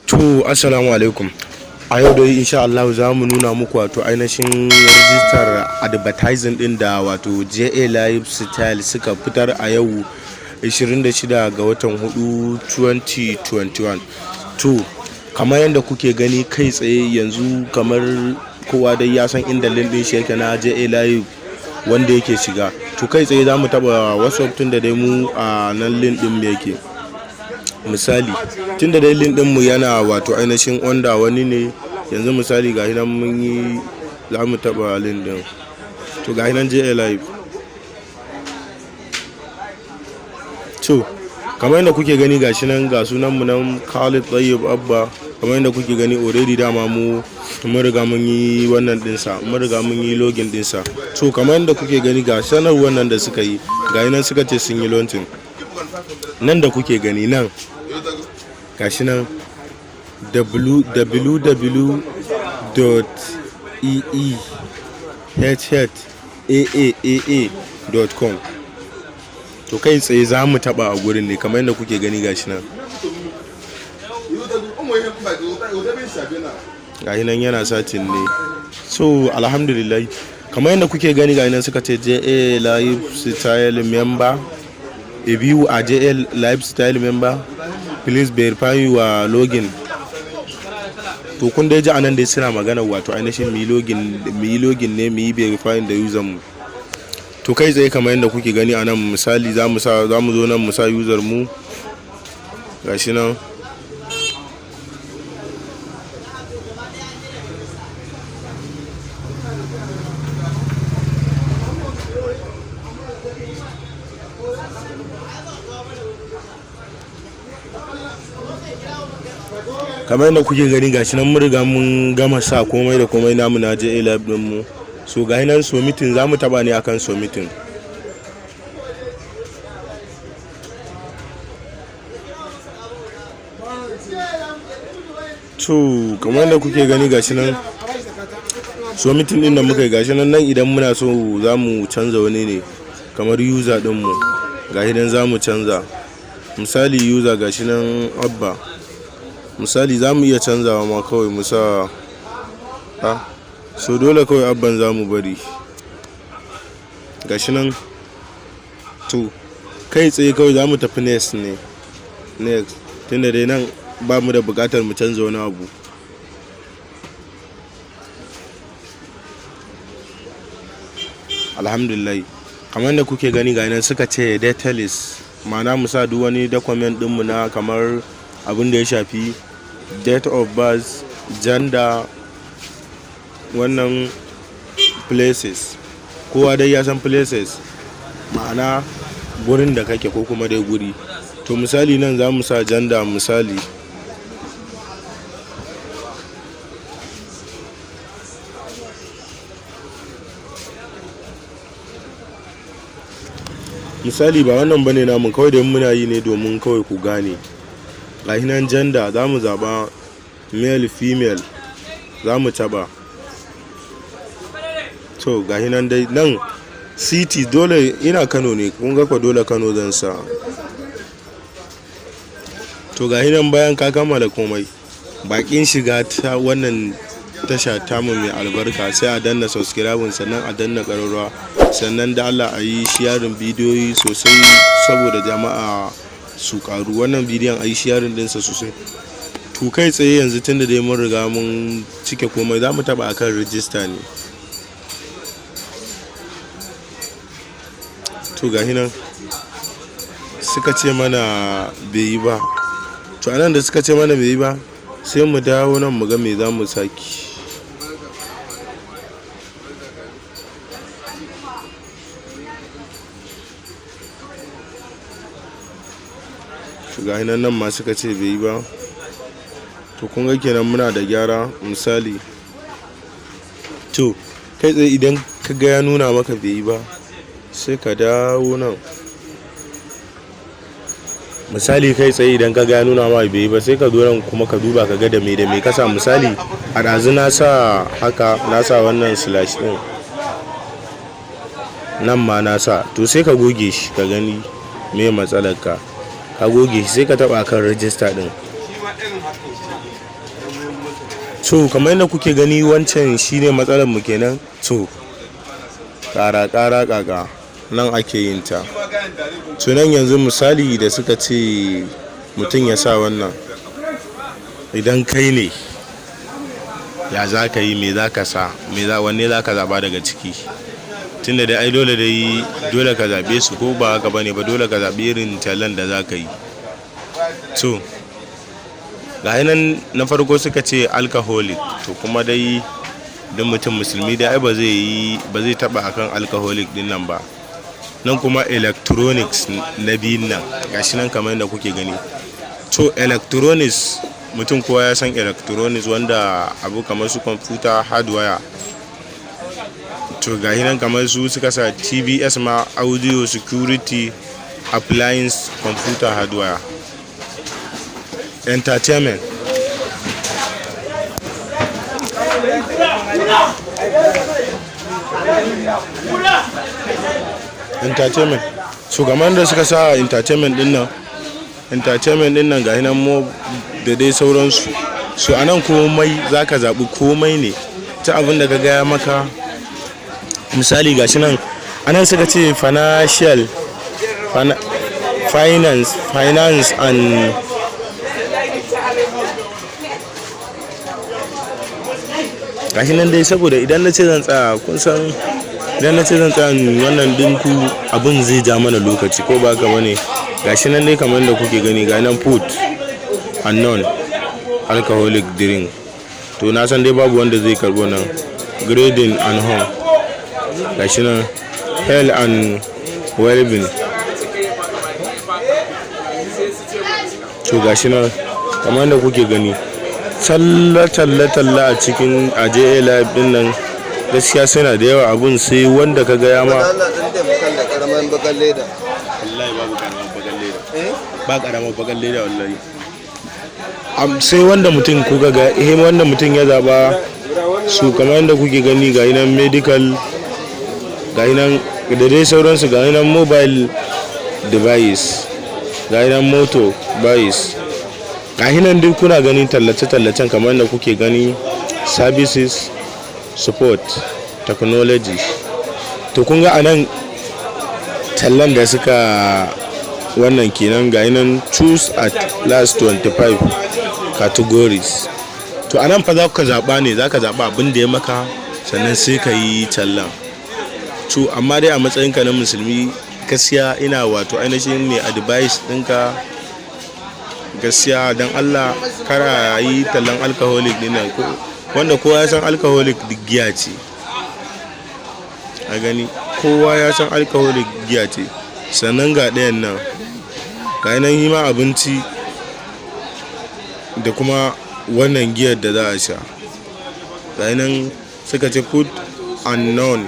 To, assalamu alaikum. A yau dai, insha Allah, za mu nuna muku wato ainihin rijistar advertising din da wato JA Lifestyle suka fitar a yau, 26 ga watan 4, 2021. To, kamar yadda kuke gani, kai tsaye yanzu kamar kowa dai ya san inda link din shi yake na JA Live wanda yake shiga. To, kai tsaye za mu taba WhatsApp, tun da dai mu a nan link din mu yake. Misali, tun da dai link din mu yana wato ainihin onda wani ne yanzu, misali ga nan mun yi, za mu taba link din. To, ga nan JA Live. To, kamar yadda kuke gani, gashi nan, ga sunan mu nan, Khalid Tayyib Abba. Kamar yadda kuke gani, already dama mu mun riga mun yi wannan dinsa, mun riga mun yi login dinsa. To, kamar yadda kuke gani, ga sanarwar nan da suka yi, ga nan suka ce sun yi launching. Nan da kuke gani nan, gashi nan, www.eehhaaa.com. To, kai tsaye za mu taba a gurin ne. Kamar yadda kuke gani, gashi nan, gashi nan yana searching ne. So, alhamdulillah, kamar yadda kuke gani, gashi nan suka ce JA Lifestyle member, if you are JA Lifestyle member, please verify your login. To, kun dai ji anan dai suna magana wato ainihin mu yi login ne, mu yi verifying da user mu. To, kai tsaye kamar yadda kuke gani a nan, misali za mu zo nan mu sa user mu, gashi nan. Kamar yadda kuke gani, gashi nan mun riga mun gama sa komai da komai namu na JA Live din mu. So, ga nan submitting, za mu taba ne akan submitting. To, kamar yadda kuke gani, gashi nan submitting din da muka yi, gashi nan. Nan idan muna so za mu canza wani ne, kamar user din mu, gashi nan za mu canza. Misali, user gashi nan Abba, misali za mu iya canzawa ma kawai mu sa ha. So dole kawai Abban za mu bari, gashi nan. To, kai tsaye kawai za mu tafi next ne, next, tunda dai nan ba mu da bukatar mu canza wani abu. Alhamdulillah, kamar da kuke gani, ga nan suka ce details, ma'ana mu sa duk wani document dinmu na kamar abin da ya shafi date of birth, gender, wannan places. Kowa dai ya san places, ma'ana gurin da kake ko kuma dai guri. To, misali nan za mu sa gender, misali ba wannan bane namun, kawai da muna yi ne domin kawai ku gane. Gashi nan gender, za mu zaba male, female za mu taba. To, gashi nan dai. Nan city, dole ina Kano ne, kun ga ko dole Kano zan sa. To, gashi nan, bayan ka kammala komai, bakin shiga ta wannan tasha tamu mai albarka, sai a danna subscribe, sannan a danna ƙararrawa, sannan da Allah a yi sharing bidiyoyi sosai saboda jama'a su karu. Wannan bidiyon a yi sharing dinsa sosai. To, kai tsaye yanzu, tunda dai mun riga mun cike komai, za mu taba akan register ne. To, gashi nan suka ce mana bai yi ba. To, anan da suka ce mana bai yi ba, sai mu dawo nan mu ga me za mu saki. To, ga nan, nan ma suka ce bai yi ba. To, kun ga kenan muna da gyara, misali. To, kai tsaye idan ka ga ya nuna maka bai yi ba, sai ka dawo nan. Misali, kai tsaye idan ka ga ya nuna ma bai yi ba, sai ka zo nan kuma ka duba ka ga da me da me ka sa. Misali, a ɗazu na sa haka, na sa wannan slash ɗin, nan ma na sa. To, sai ka goge shi, ka gani me matsalar ka. Ka goge shi, sai ka taba kan register din. To, kamar yadda kuke gani, wancan shine matsalar mu kenan. To, ƙara ƙara ƙaƙa nan ake yin ta. To, nan yanzu misali da suka ce mutum ya sa wannan, idan kai ne ya za ka yi? Me za ka sa? Me za, wanne za ka zaba daga ciki? Tunda dai ai dole dai dole ka zaɓe su, ko ba haka bane ba? Dole ka zaɓi irin tallan da za ka yi. To, ga nan na farko suka ce alcoholic. To, kuma dai don mutum musulmi dai ai ba zai yi, ba zai taba akan alcoholic din nan ba. Nan kuma electronics na biyun nan, gashi nan kamar yadda kuke gani. To, electronics, mutum kowa ya san electronics, wanda abu kamar su computer hardware. To, gashi nan kamar su suka sa TVs ma, audio, security, appliance, computer hardware, entertainment. Entertainment. So kamar da suka sa entertainment din nan, entertainment din nan, gashi nan mo da dai sauransu. So anan komai zaka zaɓi, komai ne ta abin da ka gaya maka. Misali, gashi nan anan suka ce financial, finance and, gashi nan dai. Saboda idan na ce zan tsaya, kun san idan na ce zan tsaya wannan dinku, abin zai ja mana lokaci, ko ba haka bane? Gashi nan dai kamar da kuke gani, ga nan food and non alcoholic drink. To, na san dai babu wanda zai karbo nan. Garden and home, gashi nan health and well-being. To, gashi nan kamar da kuke gani, talla talla talla a cikin aje live din nan, gaskiya suna da yawa. Abun sai wanda ka ga ya ma. Allah dan taimakon da karaman bakan leda. Wallahi babu karamar bakan leda. Ba karamar bakan leda wallahi. Sai wanda mutum kuka ga, wanda mutum ya zaba su. Kamar yadda kuke gani, ga nan medical, ga nan da dai sauransu, ga nan mobile device, ga nan motor device, ga nan duk kuna gani tallace-tallacen kamar yadda kuke gani, services, support, technology. To, kun ga anan tallan da suka wannan kenan. Ga nan choose at last 25 categories. To, anan fa za ka zaɓa ne, za ka zaɓa abin da ya maka, sannan sai ka yi tallan. To, amma dai a matsayinka na musulmi, gaskiya ina wato ainihin mai advice ɗinka, gaskiya don Allah kara yi tallan alcoholic ɗin nan, wanda kowa ya san alcoholic giya ce. A gani, kowa ya san alcoholic giya ce. Sannan ga ɗayan nan, ga nan yi ma abinci da kuma wannan giyar da za a sha. Ga nan suka ce food and non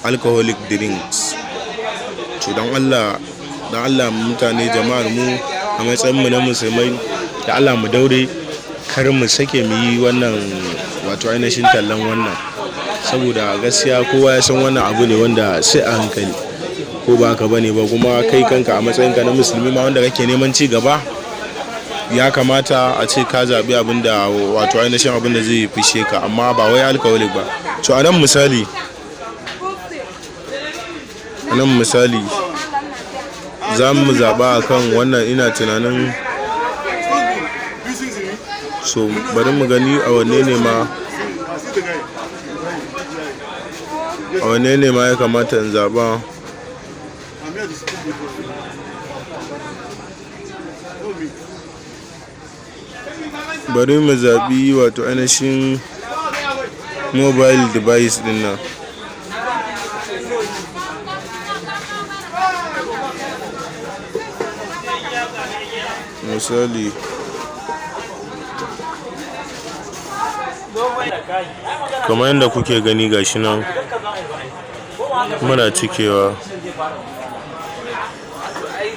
alcoholic drinks. To, don Allah, don Allah mutane, jama'ar mu, a matsayin mu na musulmai, da Allah mu daure, kar mu sake mu yi wannan wato ainihin tallan wannan, saboda gaskiya kowa ya san wannan abu ne wanda sai a hankali, ko ba haka bane ba? Kuma kai kanka a matsayinka na musulmi ma wanda kake neman ci gaba, ya kamata a ce ka zaɓi abin da wato ainihin abin da zai fishe ka, amma ba wai alcoholic ba. To, a nan misali za mu zaɓa a kan wannan. Ina tunanin, so bari mu gani a wanne ne ma ya kamata in zaɓa. Bari mu zaɓi wato ainihin mobile device din nan. Misali, kamar yadda kuke gani, gashi nan muna cikewa.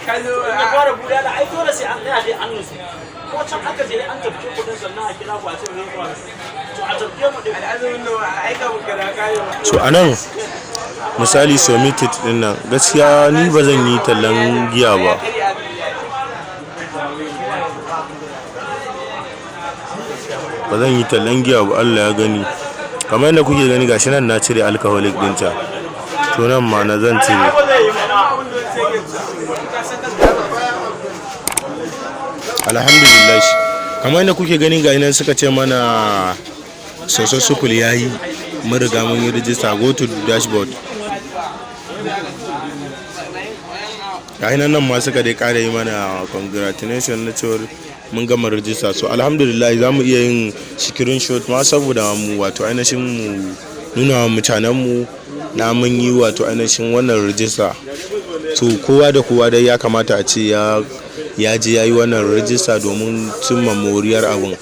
Ya fara bulala, ai dole sai an tsaya dai an nutsu. Ko can aka je an tafke kudin, sannan a kira ku a ce zai zuwa. To, a tafke mu din. So a nan misali submitted din nan, gaskiya ni ba zan yi tallan giya ba. Ba zan yi tallan giya ba, Allah ya gani. Kamar yadda kuke gani, gashi nan na cire alcoholic ɗinta. To, nan ma na zan cire. Ba zai yi mana. Alhamdulillah, kamar yadda kuke gani, ga nan suka ce mana successful, yayi. Mun riga mun yi rijista. Go to dashboard. Ga nan, nan ma suka dai kara yi mana congratulation na cewar mun gama rijista. So alhamdulillah, za mu iya yin screenshot ma saboda mu wato ainihin mu nuna wa mutanen mu na mun yi wato ainihin wannan rijista. To, kowa da kowa dai ya kamata a ce ya je ya yi wannan rijista domin cimma moriyar abun.